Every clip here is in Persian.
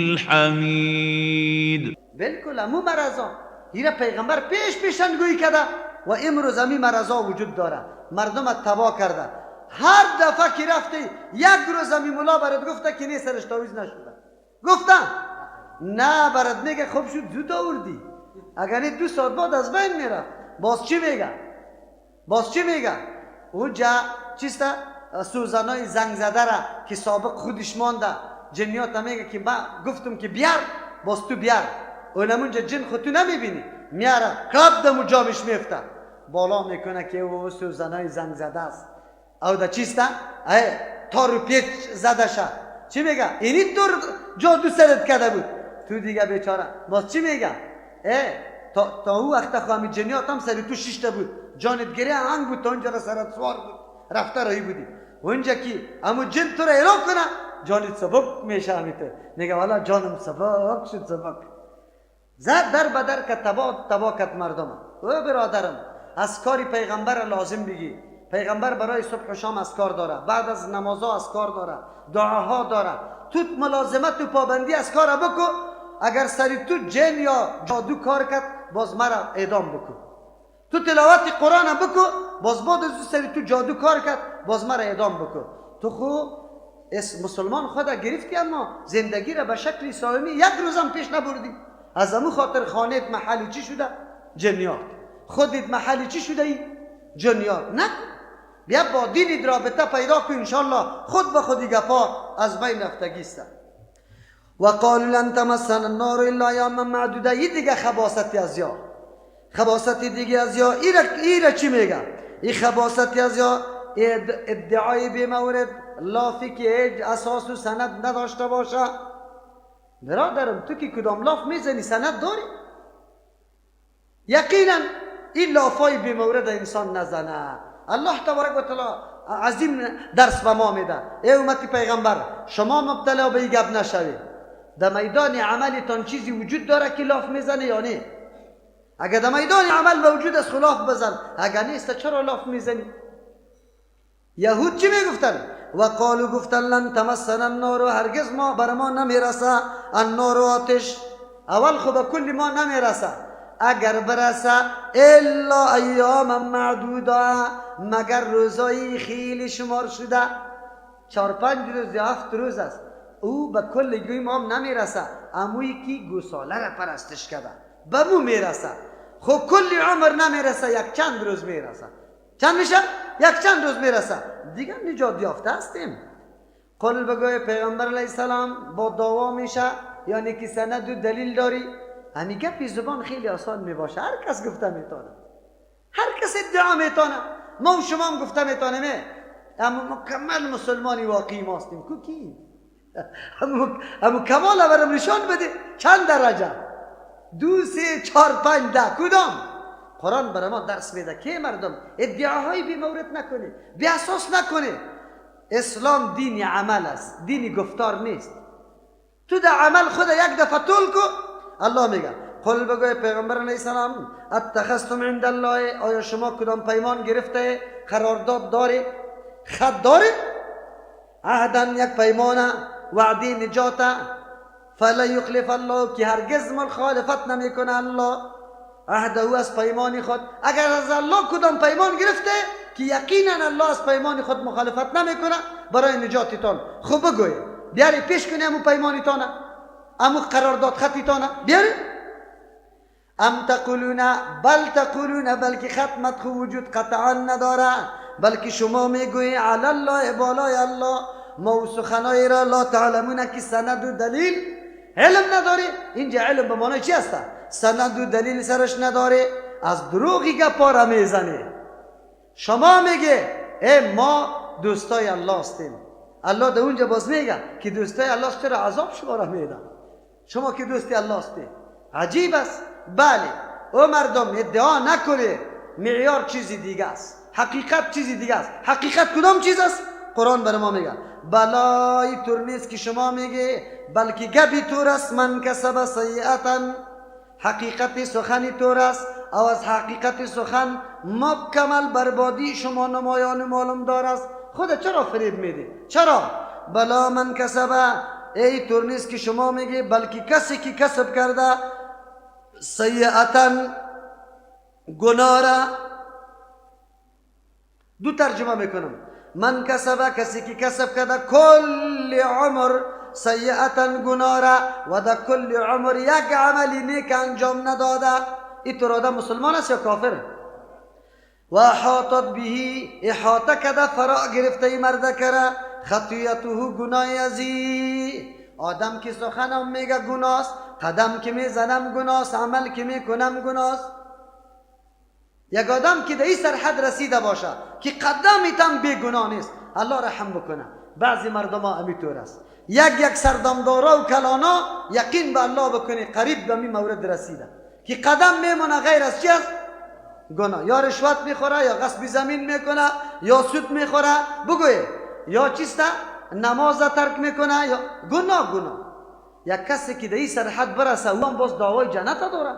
الحمید. بالکل امو مرضا ایره پیغمبر پیش پیشنگویی کرده و امروز امی مرضا وجود داره، مردم تباه کرده. هر دفعه که رفتی یک روز امی ملا برات گفته که نه سرش تاویز نشده، گفته نه برات میگه خوب شد زود آوردی، اگر نه 2 ساعت بعد از بین میرفت. باز چی میگه؟ باز چی میگه؟ اونجا چیسته سوزنای زنگ زده را که سابق خودش مانده، جنیات میگه که من گفتم که بیار، باز تو بیار، اونم اونجا جن خود تو نمیبینی، میاره کلاب دمو جامش میفته، بالا میکنه که او سوزنای زنگ زده است، او دا چیسته؟ ای تارو پیچ زده شه. چی میگه؟ اینی طور جادو سرت کرده بود تو دیگه بیچاره. باز چی میگه؟ ای تا او وقت خواهمی جنیات هم سری تو شیشته بود، جانت گره هنگ بود، تا اونجا را سرت سوار بود، رفته راهی بودی. اونجا که امو جن تو را اعلام کنه جانت سبک میشه، همیته میگه والا جانم سبک شد، سبک زد در بدر که تبا تبا کد مردم. او برادرم از کاری پیغمبر لازم بگی، پیغمبر برای صبح و شام از کار داره، بعد از نمازها از کار داره، دعاها داره، تو ملازمت و پابندی از کار بکو. اگر سری تو جن یا جادو کار کرد باز مرا اعدام بکو، تو تلاوت قرآن بکو باز بعد از سری تو جادو کار کرد باز مرا اعدام بکو. تو خو مسلمان خدا گرفتی اما زندگی را به شکل اسلامی یک روزم پیش نبردی. از امو خاطر خانهت محلی چی شده؟ جنیات. خودت محلی چی شده ای؟ جنیات. نه بیا با دینت رابطه پیدا کن انشالله خود به خودی گپا از بین رفتگی است. و قالوا لن تمسنا النار الا ایاما معدوده. این دیگه خباثتی از یا، خباثتی دیگه از یا. ایره چی میگه؟ این خباثتی از یا ادعای بی مورد، لافی که هیچ اساس و سند نداشته باشه. برادرم تو که کدام لاف میزنی سند داری؟ یقینا این لافای بی مورد انسان نزنه. الله تبارک و تعالی عظیم درس به ما میده. ای امت پیغمبر شما مبتلا به این گپ نشوید. در میدان عملتان چیزی وجود داره که لاف میزنه یا نه؟ اگر در میدان عمل موجود است خلاف بزن، اگر نیست چرا لاف میزنی؟ یهود چی میگفتن؟ و قالو گفتن لن تمسنا النار، هرگز ما بر ما نمیرسه النار آتش. اول خب به کل ما نمیرسه، اگر برسه الا ایاما معدوده، مگر روزایی خیلی شمار شده، 4 5 روز یا 7 روز است، او به کل گوی ما هم نمیرسه. اموی کی گوساله را پرستش کرده به مو میرسه، خب کل عمر نمیرسه، یک چند روز میرسه. چند میشه؟ یک چند روز میرسه دیگه نجات یافته هستیم. قل بگوی پیغمبر علیه السلام با دعوا میشه، یعنی که سند و دلیل داری. همین گپی زبان خیلی آسان میباشه، هر کس گفته میتونه، هر کس ادعا میتونه، ما و شما هم گفته میتونیم، اما مکمل مسلمانی واقعی ماستیم. کو کی؟ اما کمال برم نشان بده چند درجه؟ 2 3 4 5 10 کدام؟ قرآن برای ما درس میده که مردم ادعاهای بی مورد نکنی، بی اساس نکنی. اسلام دین عمل است، دین گفتار نیست. تو در عمل خود یک دفعه طول کو. الله میگه قل بگوی پیغمبر علیه السلام اتخذتم عند الله، آیا شما کدام پیمان گرفته، قرارداد داری، خط داری؟ عهدا یک پیمان، وعده نجات، فلا یخلف الله، که هرگز مخالفت نمیکنه الله عهده او از پیمان خود. اگر از الله کدام پیمان گرفته که یقینا الله از پیمان خود مخالفت نمیکنه برای نجاتتان، خب بگوی بیاری پیش کنی امو پیمانتانه، امو قرارداد خطیتانه بیاری. ام تقولون بل تقولون، بلکه ختمت خو وجود قطعا نداره، بلکه شما میگویی علی الله، بالای الله، ما سخنایی را لا تعلمون که سند و دلیل علم نداری. اینجا علم به معنی چی هست؟ سند و دلیل سرش نداره، از دروغی گپا را میزنه. شما میگه ای ما دوستای الله هستیم، الله در اونجا باز میگه که دوستای الله چرا عذاب شما را میده، شما که دوستی الله هستی. عجیب است. بله او مردم ادعا نکنه، معیار چیزی دیگه است، حقیقت چیزی دیگه است. حقیقت کدام چیز است؟ قرآن بر ما میگه بلای تور نیست که شما میگه، بلکه گبی تور است. من کسب سیئتا، حقیقت سخنی تور است، او از حقیقت سخن مکمل بربادی شما نمایان معلوم دار است. خود چرا فریب میده؟ چرا؟ بلا من کسب ای طور نیست که شما میگی، بلکه کسی که کسب کرده سیئتا گناه را، دو ترجمه میکنم، من کسب کسی که کسب کرده کل عمر سیئتا گناه را و در کل عمر یک عملی نیک انجام نداده، این طور آدم مسلمان است یا کافر؟ و احاطت به احاطه کرده فرا گرفته ای مرد کرده خطیته گناه ازی. آدم که سخنم میگه گناست، قدم که میزنم گناست، عمل که میکنم گناست. یک آدم که در این سرحد رسیده باشه که قدم بی گناه نیست، الله رحم بکنه. بعضی مردم ها امیطور است، یک یک سردمدارا و کلانا یقین به الله بکنی قریب به می مورد رسیده که قدم میمونه غیر از چی است؟ گناه. یا رشوت میخوره، یا غصب زمین میکنه، یا سود میخوره، بگوی یا چیسته نماز ترک میکنه، یا گناه گناه. یک کسی که در این سرحد برسه او هم باز دعوای جنت داره.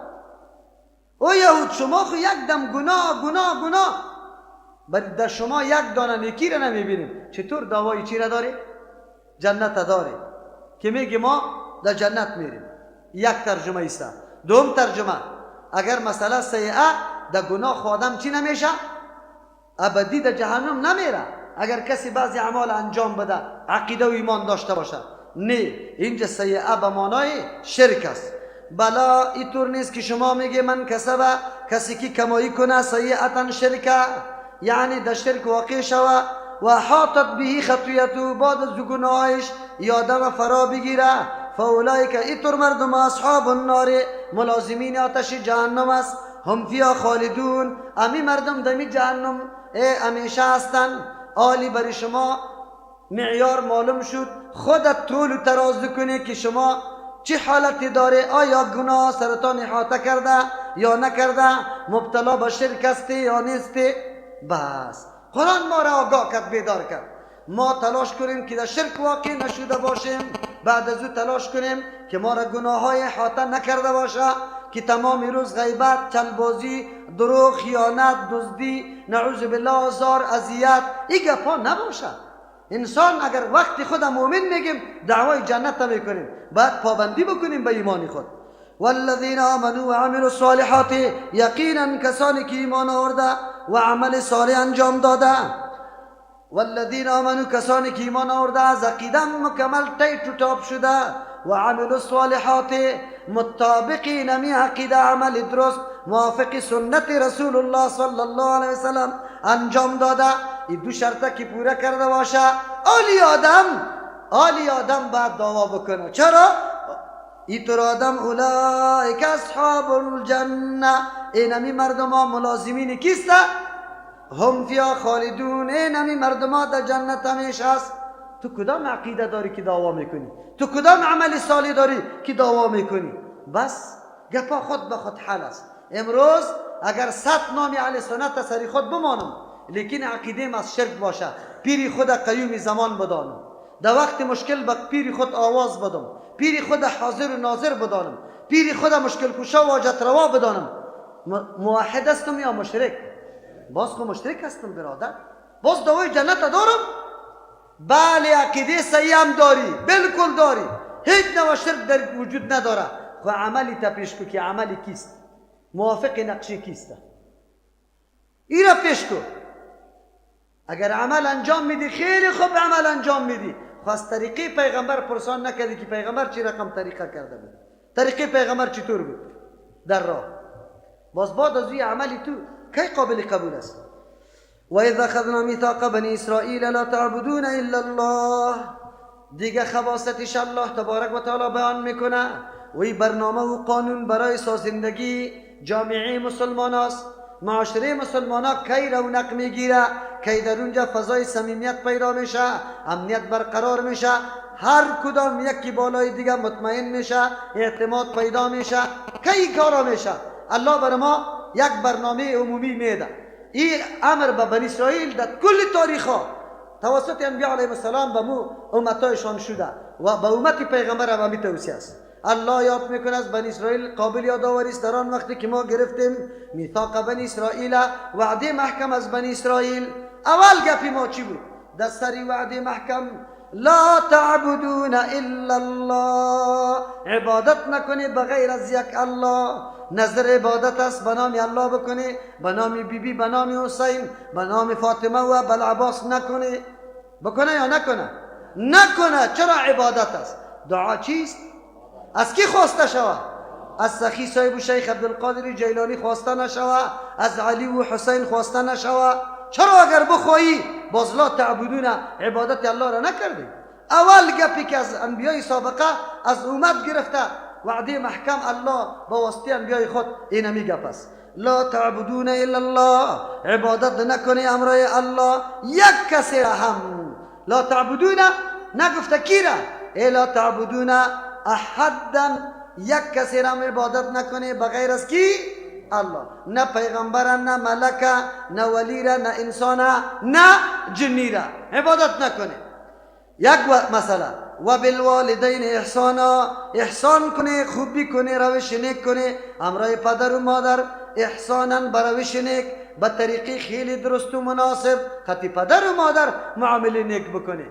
او یهود شما خو یک دم گناه گناه گناه، ولی در شما یک دانه نیکی را نمیبینیم، چطور دعوای چی را داری؟ جنت داری که میگه ما در جنت میریم. یک ترجمه ایسته. دوم ترجمه اگر مسئله سیئه در گناه آدم چی نمیشه؟ ابدی در جهنم نمیره اگر کسی بعضی اعمال انجام بده عقیده و ایمان داشته باشه. نه، اینجا سیئه به معنای شرک است. بلا اینطور نیست که شما میگه من کسبه کسی که کمایی کنه سیئتا شرکه، یعنی در شرک واقع شوه و حاطت به خطیته بعد از گناهش یادم فرا بگیره، فاولئک اینطور مردم اصحاب النار ملازمین آتش جهنم است، هم فیها خالدون، امی مردم دمی جهنم همیشه هستن. عالی برای شما معیار معلوم شد، خودت طول و ترازو کنی که شما چه حالتی داره، آیا گناه سرطان احاطه کرده یا نکرده، مبتلا به شرک هستی یا نیستی. بس قرآن ما را آگاه کرد، بیدار کرد. ما تلاش کنیم که در شرک واقع نشده باشیم، بعد از او تلاش کنیم که ما را گناه های احاطه نکرده باشه که تمام روز غیبت، چلبازی، دروغ، خیانت، دزدی، نعوذ بالله، آزار، اذیت، این گپا نباشه. انسان اگر وقتی خود مؤمن میگیم دعوای جنت میکنیم، باید پابندی بکنیم به ایمان خود. والذین آمنوا وعملوا الصالحات، یقینا کسانی که ایمان آورده و عمل صالح انجام داده. والذین آمنوا کسانی که ایمان آورده از عقیده مکمل tight و top شده و عملوا الصالحات مطابق نمی عقیده عمل درست موافق سنت رسول الله صلی الله علیه وسلم انجام داده، این دو شرطه که پوره کرده باشه عالی آدم، عالی آدم باید دعوا بکنه. چرا؟ اینطور آدم اولئک اصحاب الجنه، اینمی مردم ها ملازمین کیسته؟ هم فیها خالدون، اینمی مردم ها در جنت همیشه است. تو کدام عقیده داری که دعوا میکنی؟ تو کدام عمل صالح داری که دعوا میکنی؟ بس گپا خود به خود حل است. امروز اگر 100 نام اهل سنت سری خود بمانم لیکن عقیده از شرک باشه، پیری خود قیوم زمان بدانم، در وقت مشکل به پیر خود آواز بدم، پیر خود حاضر و ناظر بدانم، پیر خود مشکل کشا و حاجت روا بدانم، موحد هستم یا مشرک؟ باز خو مشرک هستم برادر، باز دعوای جنت دارم؟ بله عقیده صحیح هم داری، بالکل داری، هیچ نوع شرک در وجود نداره، خو عملی تا پیش کو که عملی کیست، موافق نقشه کیست، ایرا پیش کو. اگر عمل انجام میدی خیلی خوب عمل انجام میدی، خو از طریقه پیغمبر پرسان نکردی که پیغمبر چی رقم طریقه کرده بود، طریقه پیغمبر چطور بود در راه، باز بعد از عملی تو کی قابل قبول است؟ و اذا اخذنا میثاق بنی اسرائیل لا تعبدون الا الله. دیگه خواستش الله تبارک و تعالی بیان میکنه و این برنامه و قانون برای سازندگی جامعه مسلمان است. معاشره مسلمان ها کی رونق میگیره، کی در اونجا فضای صمیمیت پیدا میشه، امنیت برقرار میشه، هر کدام یکی بالای دیگه مطمئن میشه، اعتماد پیدا میشه، کی کارا میشه. الله بر ما یک برنامه عمومی میده. این امر به بنی اسرائیل در کل تاریخ ها توسط انبیاء علیهم السلام به مو امتایشان شده و به امت پیغمبر هم همی توصیه است. الله یاد میکنه از بنی اسرائیل قابل یادآوری است در آن وقتی که ما گرفتیم میثاق بنی اسرائیل، وعده محکم از بنی اسرائیل. اول گپی ما چی بود؟ در سری وعده محکم لا تعبدون الا الله، عبادت نکنی بغیر از یک الله. نظر عبادت است به نام الله بکنی، به نام بیبی، به نام حسین، به نام فاطمه و بلعباس نکنی. بکنه یا نکنه؟ نکنه. چرا؟ عبادت است. دعا چیست؟ از کی خواسته شود؟ از سخی صاحب و شیخ عبدالقادر جیلانی خواسته نشود، از علی و حسین خواسته نشود. چرا؟ اگر بخواهی باز لا تعبدون عبادت الله را نکردی. اول گپی که از انبیای سابقه از امت گرفته وعده محکم الله با واسطه انبیای خود اینمی گپ است. لا تعبدون الا الله، عبادت نکنی امرای الله یک کسی را هم. لا تعبدون نگفته کی را؟ لا تعبدون احدا، یک کسی را عبادت نکنی بغیر از کی؟ الله. نه پیغمبر، نه ملک، نه ولی را، نه انسان، نه جنی را عبادت نکنی. یک مسئله. و بالوالدین احسانا، احسان کنی، خوبی کنی، روش نیک کنی امرای پدر و مادر. احسانا بروش نیک، به طریقی خیلی درست و مناسب خطی پدر و مادر معامله نیک بکنی.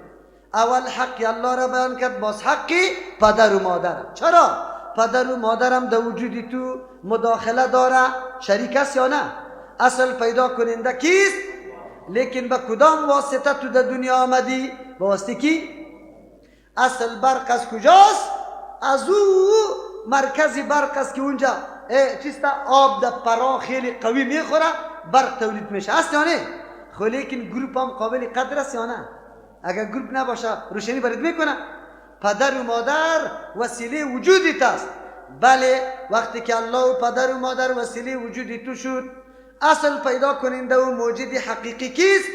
اول حق الله را بیان کرد، باز حقی پدر و مادر. چرا؟ پدر و مادرم در وجود تو مداخله داره، شریک است یا نه؟ اصل پیدا کننده کیست؟ لیکن به کدام واسطه تو در دنیا آمدی؟ به واسطه کی؟ اصل برق از کجاست؟ از او مرکز برق است که اونجا چیست؟ آب در پرا خیلی قوی میخوره، برق تولید میشه، است یا نه؟ خو لیکن گروپ هم قابل قدر است یا نه؟ اگر گروپ نباشه روشنی برد میکنه. پدر و مادر وسیله وجودیت است. بله، وقتی که الله و پدر و مادر وسیله وجودی تو شد، اصل پیدا کننده و موجد حقیقی کیست؟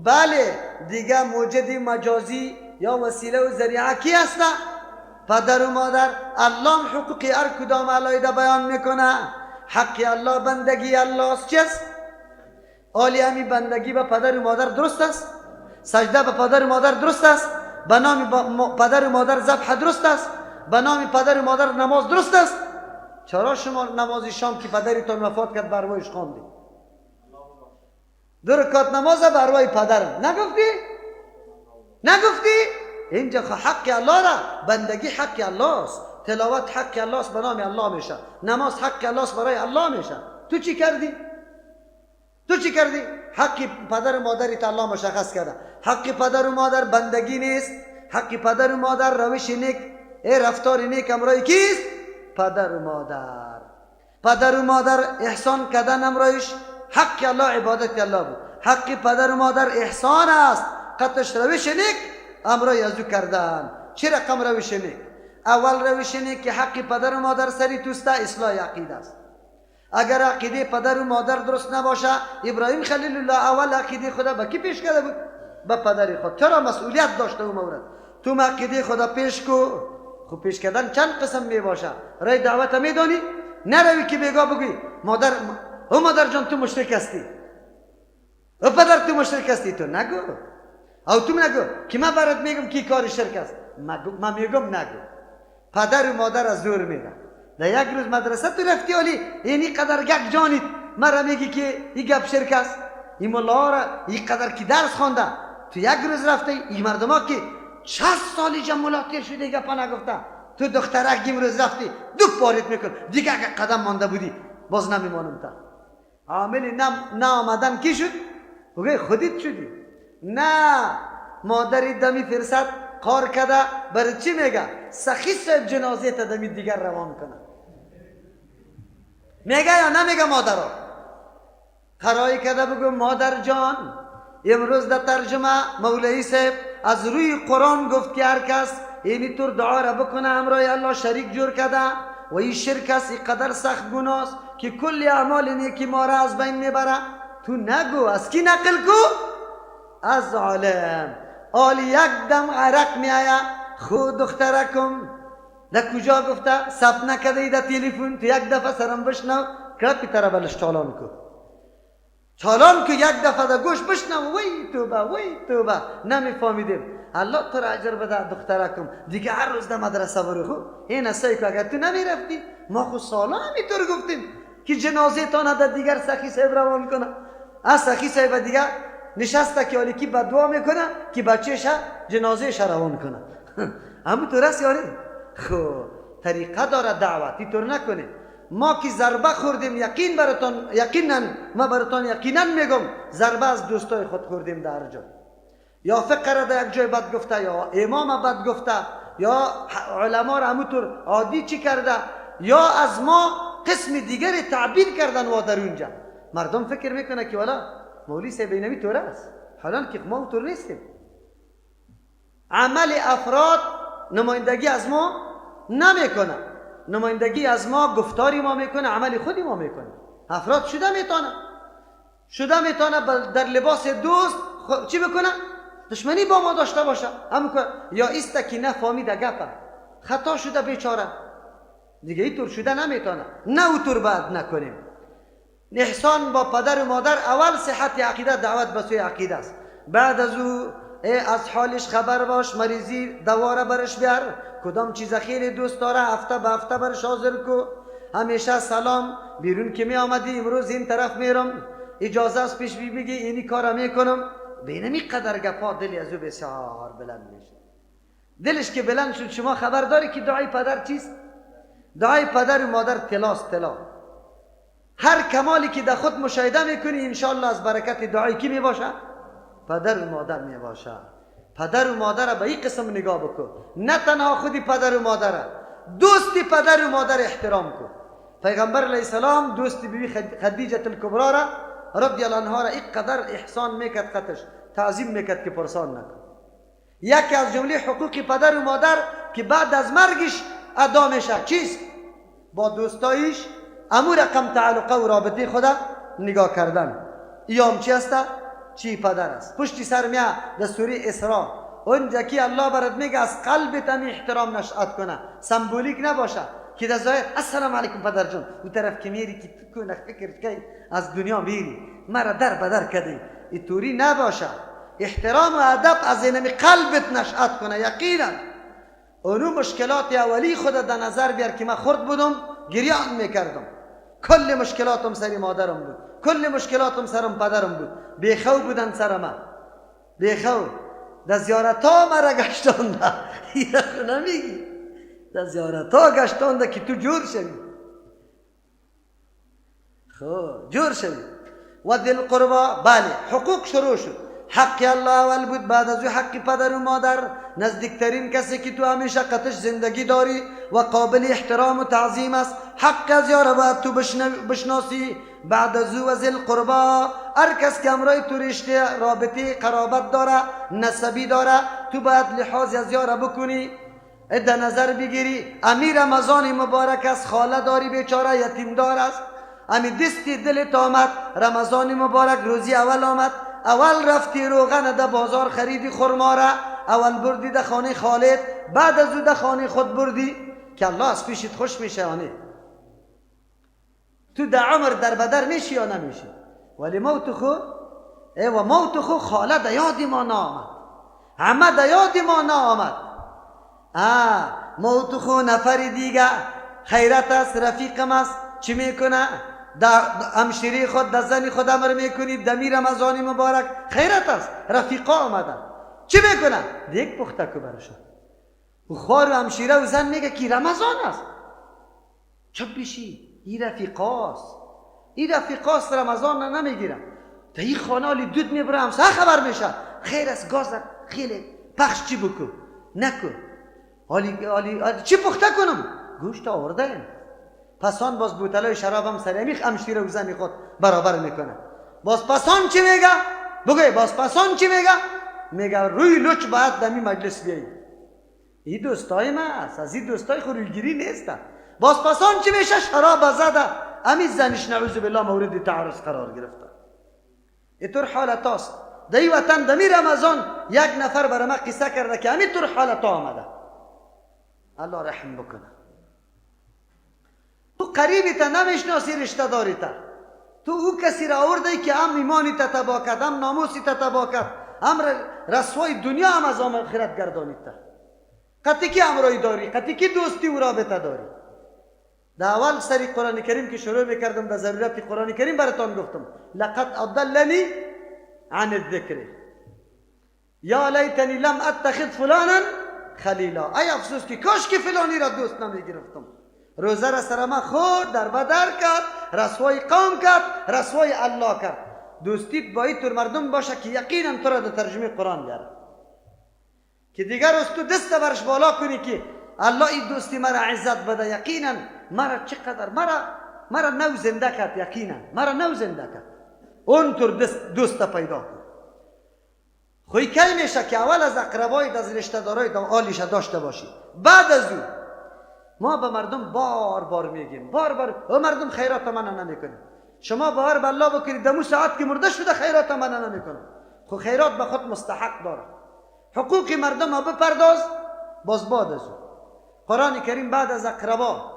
بله، دیگه موجد مجازی یا وسیله و ذریعه کی است؟ پدر و مادر. الله حقوق هر کدام علیحده بیان میکنه. حق الله بندگی الله است. چیست؟ آلی همی بندگی به پدر و مادر درست است؟ سجده به پدر و مادر درست است؟ به نام پدر و مادر ذبح درست است؟ به نام پدر و مادر نماز درست است؟ چرا شما نماز شام که پدرتان وفات کرد بروایش خواندی؟ دو رکعت نماز بروای پدرم نگفتی؟ نگفتی؟ اینجا حق الله را، بندگی حق الله است، تلاوت حق الله است، به نام الله میشه، نماز حق الله است، برای الله میشه. تو چی کردی؟ تو چی کردی؟ حق پدر و مادری تا الله مشخص کرده. حق پدر و مادر بندگی نیست، حق پدر و مادر روش نیک، رفتار نیک امرای کیست؟ پدر و مادر. پدر و مادر احسان کردن امرایش حق الله، عبادت الله بود. حق پدر و مادر احسان است، قطش روش نیک امرای ازو کردن. چه رقم روش نیک؟ اول روش نیک که حق پدر و مادر سری توسته اصلاح عقیده است. اگر عقیده پدر و مادر درست نباشه، ابراهیم خلیل الله اول عقیده خدا به کی پیش کرده بود؟ به پدر خود. چرا؟ مسئولیت داشته او مورد. تو عقیده خدا پیش کو. خب پیش کردن چند قسم می باشه. رای دعوت میدانی؟ نروی که بیگا بگوی مادر، او مادر جان تو مشرک هستی، او پدر تو مشرک هستی، تو نگو. او تو نگو که من برات میگم کی کار شرک است. من میگم نگو. پدر و مادر از زور میده. در یک روز مدرسه تو رفتی آلی اینی قدر گک جانید مرا میگی که این گپ شرک است، این ملا را این قدر که درس خوانده، تو یک روز رفتی این مردم ها که 60 سال اینجا ملا تیر شده گپا نگفته، تو دخترک امروز رفتی دو پارت میکن دیگه، اگر قدم مانده بودی باز نمیمانم. تا عامل نه آمدن کی شد؟ بگه خودت شدی. نه مادری دمی فرصت کار کرده برای چی میگه؟ سخی صاحب جنازه تا دمی دیگر روان کنه. میگه یا نمیگه؟ مادرها قرایی کرده بگو مادر جان امروز در ترجمه مولوی صاحب از روی قرآن گفت که هر کس اینی طور دعا را بکنه همراه الله شریک جور کرده و این شرک است، این قدر سخت گناه است که کل اعمال نیکی ما را از بین میبره. تو نگو. از کی نقل کو؟ از عالم. آل یک دم عرق می آیا. خود دخترکم در کجا گفته؟ ثبت نکرده ای در تلفن. تو یک دفعه سرم بشنو کرپی تره بلش چالان کو، چالان کو یک دفعه در گوش بشنو. وی توبه، وی توبه، نمیفهمیدیم. الله تو را اجر بده دخترکم، دیگه هر روز در مدرسه برو. خو این سعی کو اگر تو نمیرفتی ما خو سالا همینطور گفتیم که جنازه تانه در دیگر سخی صاحب روان کنه. از سخی صاحب دیگه نشسته که حالی کی بدعا میکنه که بچه‌ش جنازه‌ش روان کنه. همون طور است یاره. خب طریقه داره دعوت، اینطور نکنه. ما که ضربه خوردیم، یقین براتون، یقینا ما براتون یقینا میگم ضربه از دوستای خود خوردیم در هر جای. یا فقه را در یک جای بد گفته، یا امام بد گفته، یا علما را همونطور عادی چی کرده، یا از ما قسم دیگر تعبیر کردن و در اونجا مردم فکر میکنه که والا مولوی صاحب اینمی طور است، حالا که ما اونطور نیستیم. عمل افراد نمایندگی از ما نمیکنه، نمایندگی از ما گفتاری ما میکنه، عمل خودی ما میکنه. افراد شده میتونه، شده میتونه در لباس دوست چی بکنه؟ دشمنی با ما داشته باشه. هم یا ایست که نفهمیده گپه، خطا شده بیچاره، دیگه اینطور شده نمیتونه. نه اونطور باید نکنیم. احسان با پدر و مادر اول صحت عقیده، دعوت به سوی عقیده است. بعد از او از حالش خبر باش، مریضی دواره برش بیار، کدام چیز خیلی دوست داره هفته به هفته برش حاضر کو، همیشه سلام، بیرون که می آمدی امروز این طرف میرم، اجازه از پیش بی بگی اینی کارا میکنم. بینمی قدر گپا دلی از او بسیار بلند میشه. دلش که بلند شد، شما خبر داری که دعای پدر چیست؟ دعای پدر و مادر طلاست، طلا. هر کمالی که در خود مشاهده میکنی انشالله از برکت دعای کی میباشه؟ پدر و مادر میباشه. پدر و مادر به این قسم نگاه بکن، نه تنها خودی پدر و مادر، دوستی پدر و مادر احترام کن. پیغمبر علیه السلام دوستی بیبی خدیجه الکبرا را رضی الله عنها را اینقدر احسان میکرد، قطش تعظیم میکرد که پرسان نکن. یکی از جمله حقوق پدر و مادر که بعد از مرگش ادا میشه چیست؟ با دوستایش امو رقم تعلقه و رابطه خدا نگاه کردن. ایام چی هسته؟ چی پدر است. پشتی سر میا در سوره اسراء اونجا که الله برات میگه از قلبت هم احترام نشأت کنه، سمبولیک نباشه که در ظاهر السلام علیکم پدر جان، اون طرف که میری که تو کنه فکر کی از دنیا میری مرا در بدر کردی، اینطوری نباشه. احترام و ادب از اینمی قلبت نشأت کنه. یقینا اونو مشکلات اولی خود در نظر بیار که من خرد بودم گریان میکردم، کل مشکلاتم سر مادرم بود، کل مشکلاتم سرم پدرم بود، بیخو بودن سر من، بیخو در زیارت ها مرا گشتانده. ایره خو نمیگی، در زیارت ها گشتانده که تو جور شوی، خب جور شوی. و ذی القربا، بله حقوق شروع شد. حق الله اول بود، بعد از او حق پدر و مادر، نزدیکترین کسی که تو همیشه قطش زندگی داری و قابل احترام و تعظیم است، حق از یاره باید تو بشناسی. بعد از او ذی القربا، هر کس که همراه تو رشته رابطه قرابت داره، نسبی داره، تو باید لحاظ از یاره بکنی، در نظر بگیری. امیر رمضان مبارک است، خاله داری بیچاره یتیم دار است، امی دستی دلت آمد، رمضان مبارک روزی اول آمد، اول رفتی روغن در بازار خریدی خرما را، اول بردی در خانه خالد، بعد از او در خانه خود بردی که الله از پیشت خوش میشه. آنه تو در عمر در بدر میشی یا نمیشی؟ ولی موت خو و موت خو خاله در یاد ما نآمد، همه در یاد ما نآمد. موت خو نفر دیگه خیرت است، رفیقم است، چی میکنه؟ در همشیری خود در زن خود امر میکنی، دمی رمضان مبارک خیرت است، رفیقا آمدن، چی میکنه؟ دیگ پخته کو برشان. و خوار و همشیره و زن میگه که رمضان است، چپ بشی، این رفیقاست، این رفیقاست، رمضان نمیگیرم. در این خانه حالی دود میبره، همسه خبر میشه خیر است، گاز خیلی پخش چی بکن نکن، حالی حالی چی پخته کنم؟ گوشت آورده. پسان باز بوتلای شراب هم سر امیخ امشیره و زن خود برابر میکنه. باز پسان چی میگه؟ بگوی باز پسان چی میگه؟ میگه روی لچ باید دمی مجلس بیایی. این دوستای ما است، از این دوستای خود رویگیری نیست. باز پسان چی میشه؟ شراب زده امی زنش نعوذ بالله مورد تعرض قرار گرفته. اینطور حالت هاست در این وطن. دمی رمضان یک نفر برای ما قصه کرده که همینطور حالت آمده. الله رحم بکنه. تو قریبی تا نمیشناسی، رشته داری تا تو او کسی را آورده که هم ایمانی تا تباه کرد، هم ناموسی تا تباه کرد، هم رسوای دنیا هم از آخرت گردانید تا. قطعی کی همراهی داری، قطعی کی دوستی و رابطه داری. در اول سری قرآن کریم که شروع میکردم در ضرورت قرآن کریم براتان گفتم لقد اضلنی عن الذکر یا لیتنی لم اتخذ فلانا خلیلا. ای افسوس که کاش که فلانی را دوست نمیگرفتم. روزه را سر ما خورد، در بدر کرد، رسوای قوم کرد، رسوای الله کرد. دوستیت باید تر مردم باشه که یقینا تو را در ترجمه قرآن بیاره، که دیگر از تو دست برش بالا کنی که الله این دوستی مرا عزت بده، یقینا مرا چقدر مرا نو زنده کرد، یقینا مرا نو زنده کرد. اونطور دوست پیدا کن. خوی کی میشه که اول از اقربایت، از رشته دارایت آلیش داشته باشی. بعد از او ما به مردم بار بار میگیم، بار بار او مردم خیرات من نمیکنه. شما باور به الله بکنید دمو ساعت که مرده شده خیرات من نمیکنه. خو خیرات به خود مستحق داره، حقوق مردم ها بپرداز، باز بعد از او قرآن کریم بعد از اقربا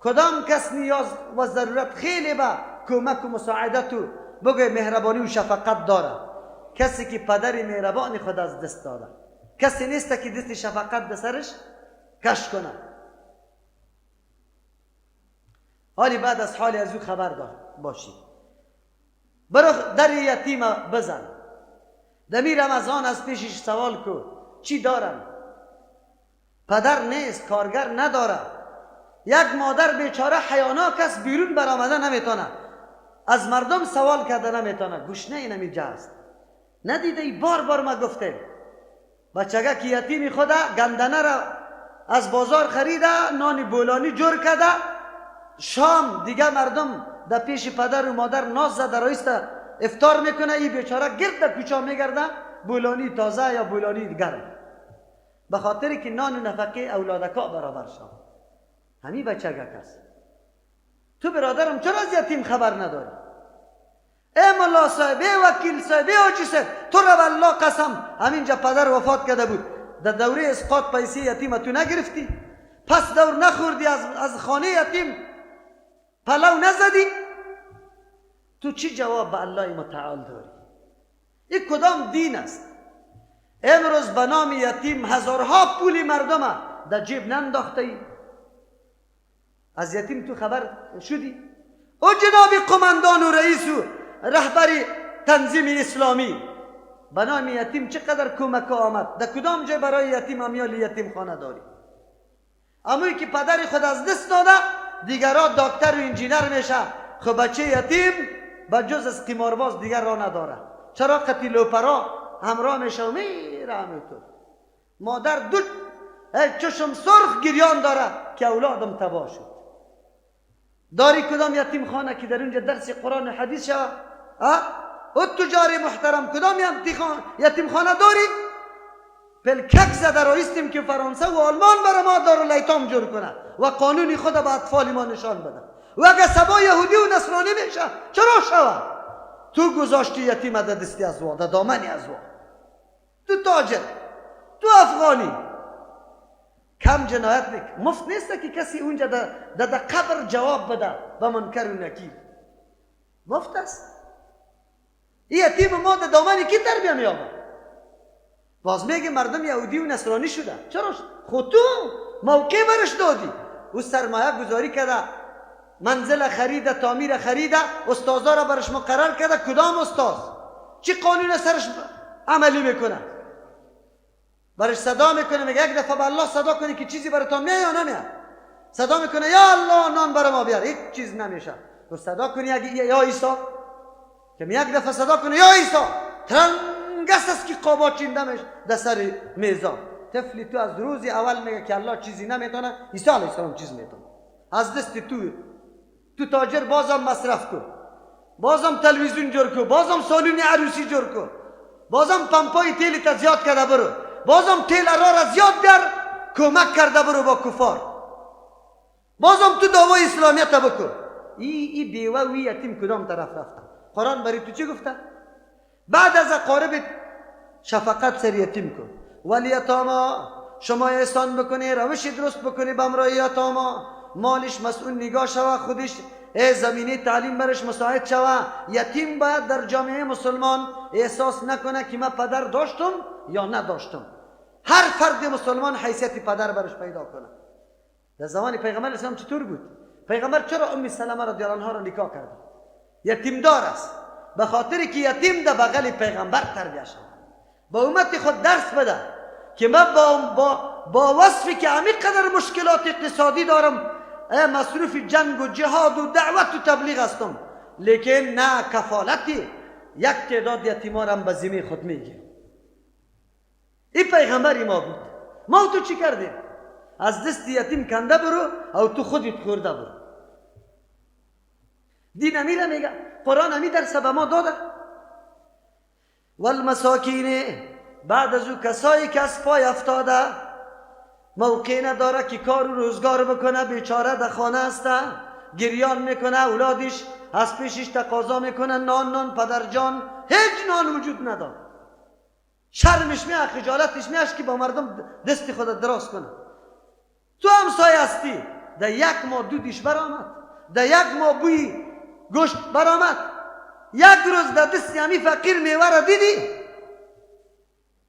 کدام کس نیاز و ضرورت خیلی به کمک و مساعدت و بگه مهربانی و شفقت داره؟ کسی که پدر مهربان خود از دست داده، کسی نیست که دست شفقت به سرش کش کنه. حالی بعد از حالی از او خبر دار باشی. برو در یتیم بزن، دمی رمضان از پیشش سوال کو چی دارم؟ پدر نیست، کارگر نداره، یک مادر بیچاره حیانا کس بیرون برآمده نمیتونه، از مردم سوال کرده نمیتونه، گشنه اینمی است. ندیده ای بار بار ما گفته بچگه که یتیم خدا گندنه را از بازار خریده، نان بولانی جور کرده، شام دیگه مردم در پیش پدر و مادر ناز زده رایسته افطار میکنه، این بیچاره گرد در کوچه میگرده بولانی تازه یا بولانی گرم، به خاطر که نان و نفقه اولادکا برابر شد. همین بچگه کس تو برادرم چرا از یتیم خبر نداری؟ ای ملا صاحب، ای وکیل صاحب، ای حاجی صاحب، تو را والله قسم همینجا پدر وفات کرده بود، در دوره اسقاط پیسه یتیم تو نگرفتی، پس دور نخوردی، از خانه یتیم پلو نزدی، تو چی جواب به الله متعال داری؟ این کدام دین است؟ امروز به نام یتیم هزارها پول مردم در جیب ننداخته ای. از یتیم تو خبر شدی؟ او جناب قماندان و رئیس و رهبر تنظیم اسلامی به نام یتیم چقدر کمک آمد؟ در کدام جای برای یتیم امیال یتیم خانه داری؟ اموی که پدر خود از دست داده دیگرها دکتر و انجینر میشه، خب بچه یتیم به جز از قمارباز دیگر را نداره. چرا قتیل اوپرا همراه میشه و میره همینطور. مادر دو چشم سرخ گریان داره که اولادم تباه شد. داری کدام یتیم خانه که در اونجا درس قرآن و حدیث شود؟ او تجار محترم کدام یتیم خانه داری؟ پلکک زده رایستیم که فرانسه و آلمان برای ما دارالایتام جور کنه و قانون خود به اطفال ما نشان بده. و اگه سبا یهودی و نصرانی میشه چرا شود؟ تو گذاشتی یتیم در دستی از وا، در دامنی از وا. تو تاجر، تو افغانی، کم جنایت نک مفت نیست که کسی اونجا در قبر جواب بده به منکر و نکیر. مفت است. این یتیم ما در دامن کی تربیه میابه؟ باز میگه مردم یهودی و نصرانی شده. چرا؟ خود تو موقع برش دادی، او سرمایه گذاری کرده، منزل خریده، تعمیر خریده، استادا را برش مقرر کرده. کدام استاد چی قانون سرش عملی میکنه؟ برش صدا میکنه، میگه یک دفعه به الله صدا کنی که چیزی براتون میاد یا نمیاد. صدا میکنه یا الله نان برای ما بیار، هیچ چیز نمیشه. تو صدا کنی یا عیسی، که یک دفعه صدا کنه یا عیسی، ترنگس است که قابا چینده میشه در سر میزا. طفلی تو از روز اول میگه که الله چیزی نمیتونه، عیسی علیه السلام چیز میتونه. از دست تو تاجر بازم مصرف کن، بازم تلویزیون جور کن، بازم سالون عروسی جور کن، بازم پمپای تیل تا زیاد کرده برو، بازم تیل را زیاد در کمک کرده برو با کفار، بازم تو دعوای اسلامیت بکن. ای بیوه و یتیم کدام طرف رفته؟ قرآن برای تو چی گفته؟ بعد از اقارب شفقت سر یتیم کن. ولی یتاما شما احسان بکنی، روش درست بکنی به امرای یتاما، مالش مسئول نگاه شوه، خودش زمینه تعلیم برش مساعد شوه. یتیم باید در جامعه مسلمان احساس نکنه که من پدر داشتم یا نداشتم. هر فرد مسلمان حیثیت پدر برش پیدا کنه. در زمان پیغمبر اسلام چطور بود؟ پیغمبر چرا ام سلمه رضی الله عنها را نکاح کرد؟ یتیم دار است. به خاطر که یتیم در بغل پیغمبر تربیه شد. با امت خود درس بده که من با وصفی که همی قدر مشکلات اقتصادی دارم، مصروف جنگ و جهاد و دعوت و تبلیغ هستم، لیکن نه کفالتی یک تعداد یتیمان هم به ذمه خود میگیرم. این پیغمبر ما بود. ما تو چی کردیم؟ از دست یتیم کنده برو او تو خودت خورده برو. دین امیره میگه، قرآن امی درس به ما داده. والمساکین، بعد از او کسایی که از پای افتاده، موقع نداره که کار و روزگار بکنه، بیچاره در خانه است، گریان میکنه، اولادش از پیشش تقاضا میکنه نان نان پدرجان، هیچ نان وجود نداره. شرمش میاد، خجالتش میاد که با مردم دست خود دراز کنه. تو همسایه هستی، در یک ماه دودش برآمد، در یک ماه بوی گوشت برآمد، یک روز در دست همی فقیر میوه را دیدی؟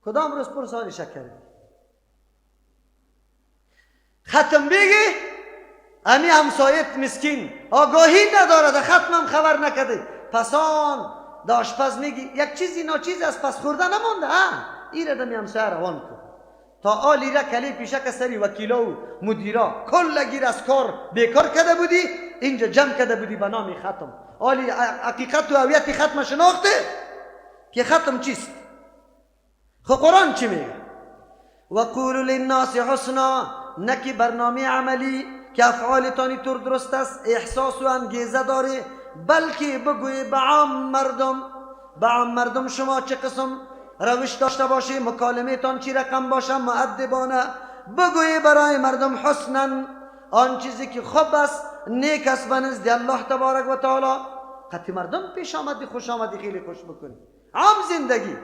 کدام روز پرسانش کردی؟ ختم بگی امی همسایت مسکین آگاهی نداره، در ختمم خبر نکرده. پسان در آشپز میگی یک چیزی ناچیزی از پس خورده نمانده، این را دمی همسایه روان کن تا آلی را کلی پیشک سری وکیلا و مدیرا کل گیر از کار بیکار کرده بودی، اینجا جمع کرده بودی به نام ختم. آلی حقیقت و هویت ختم شناخته که ختم چیست؟ خب قرآن چی میگه؟ وقولوا للناس حسنا، نکی برنامه عملی که افعالتانی طور درست است، احساس و انگیزه داره، بلکه بگوی به عام مردم، به عام مردم شما چه قسم روش داشته باشی، مکالمه تان چی رقم باشه، مؤدبانه بگوی برای مردم حسنا، آن چیزی که خوب است، نیک است به نزد الله تبارک و تعالی. قطعی مردم پیش آمدی خوش آمدی خیلی خوش بکنی. عام زندگی،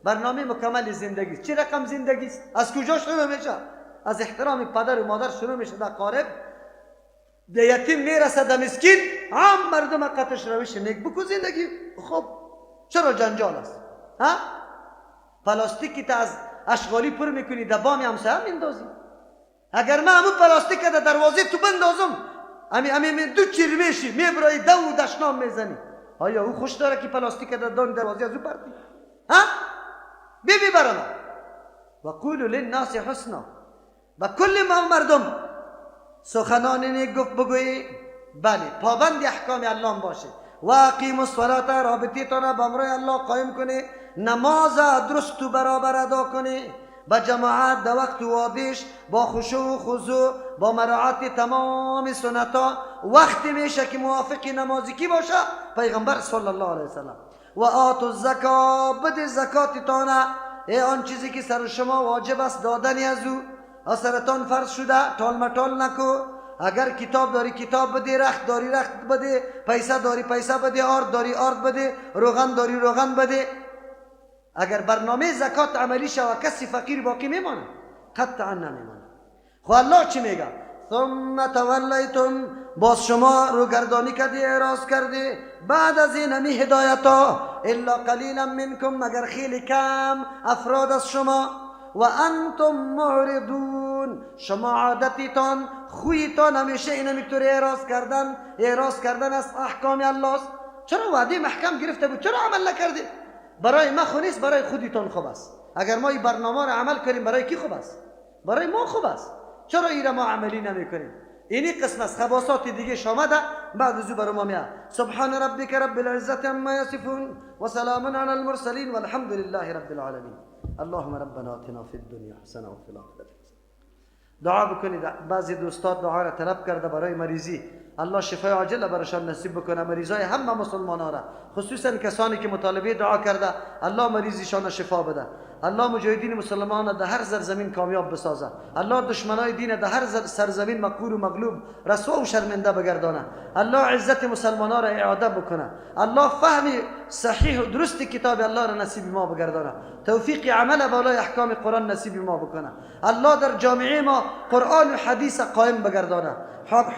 برنامه مکمل زندگی چی رقم زندگی است؟ از کجا شروع میشه؟ از احترام پدر و مادر شروع میشه، در قارب به یتیم میرسه، در مسکین، عام مردم قطش روش نیک بکن زندگی. خب چرا جنجال است؟ ها؟ پلاستیکی تا از اشغالی پر میکنی در بام همسایه میندازی. اگر من همون پلاستیک در دروازه تو بندازم، امی دو چیر میشی، میبرای دو و دشنام میزنی. آیا او خوش داره که پلاستیک در دان دروازه از او پرتی؟ ها؟ بی بی برام. وقولوا للناس حسنا، و کل ما مردم سخنان نیک گفت بگویی، بله پابند احکام الله باشه. و اقیموا الصلاة، رابطه تان با امرای الله قایم کنی، نماز درست و برابر ادا کنی، با جماعت در وقت وادش، با خشوع و خضوع، با مراعات تمام سنتا. وقتی میشه که موافق نمازی کی باشه؟ پیغمبر صلی الله علیه وسلم. و آتوا الزکا، بده زکات تانه، ای آن چیزی که سر شما واجب است دادن از او، سرتان فرض شده، تال متال نکو. اگر کتاب داری کتاب بده، رخت داری رخت بده، پیسه داری پیسه بده، آرد داری آرد بده، روغن داری روغن بده. اگر برنامه زکات عملی شود کسی فقیر باقی میمانه؟ قطعا نمیمانه. خب الله چی میگه؟ ثم تولیتم، باز شما روگردانی کردی، اعراض کردی بعد از این همی هدایت ها، الا قلیلا منکم، مگر خیلی کم افراد از شما. و انتم معرضون، شما عادتیتان خویتان همیشه اینمی طور اعراض کردن، اعراض کردن از احکام الله است. چرا وعده محکم گرفته بود؟ چرا عمل نکردی؟ برای ما خو نیست، برای خودتان خوب است. اگر ما این برنامه را عمل کنیم برای کی خوب است؟ برای ما خوب است. چرا این را ما عملی نمی کنیم؟ اینی قسم از خباثات دیگه آمده بعد از او برای ما میاد. سبحان ربک رب العزة عما یصفون و سلام علی المرسلین والحمد لله رب العالمین. اللهم ربنا آتنا فی الدنیا حسنه و فی الاخرة حسنه. دعا بکنید. بعضی دوستان دعا را طلب کرده برای مریضی، الله شفای عاجل برایشان نصیب بکنه، مریضای همه مسلمانان را، خصوصا کسانی که مطالبه دعا کرده، الله مریضیشان شفا بده. الله مجاهدین مسلمان در هر سرزمین کامیاب بسازه. الله دشمنای دین در هر سرزمین مقهور و مغلوب، رسوا و شرمنده بگردانه. الله عزت مسلمانان را اعاده بکنه. الله فهم صحیح و درست کتاب الله را نصیب ما بگردانه. توفیق عمل بالای احکام قرآن نصیب ما بکنه. الله در جامعه ما قرآن و حدیث قائم بگردانه.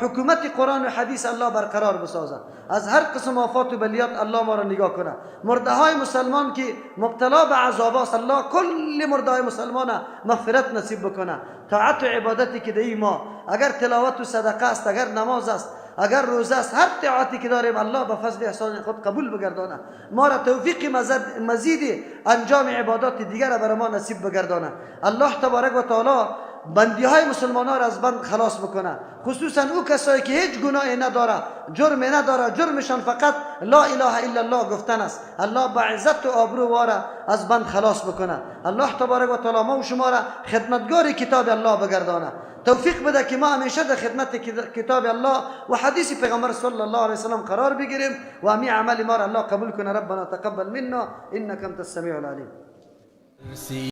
حکومت قرآن و حدیث الله برقرار بسازه. از هر قسم آفات و بلیات الله ما را نگاه کنه. مرده های مسلمان که مبتلا به عذاب است، الله کل مرده های مسلمان مغفرت نصیب بکنه. طاعت و عبادتی که دی ما، اگر تلاوت و صدقه است، اگر نماز است، اگر روزه است، هر طاعتی که داریم، الله به فضل احسان خود قبول بگردانه. ما را توفیق مزید انجام عبادات دیگر را بر ما نصیب بگردانه. الله تبارک و تعالی بندی های مسلمان ها را از بند خلاص بکنه، خصوصا او کسایی که هیچ گناهی نداره، جرم نداره، جرمشان فقط لا اله الا الله گفتن است. الله با عزت و آبرو واره از بند خلاص بکنه. الله تبارک و تعالی ما و شما را خدمتگار کتاب الله بگردانه، توفیق بده که ما همیشه در خدمت کتاب الله و حدیث پیغمبر صلی الله علیه وسلم قرار بگیریم و همی عمل ما را الله قبول کنه. ربنا تقبل منا انك انت السمیع العلیم.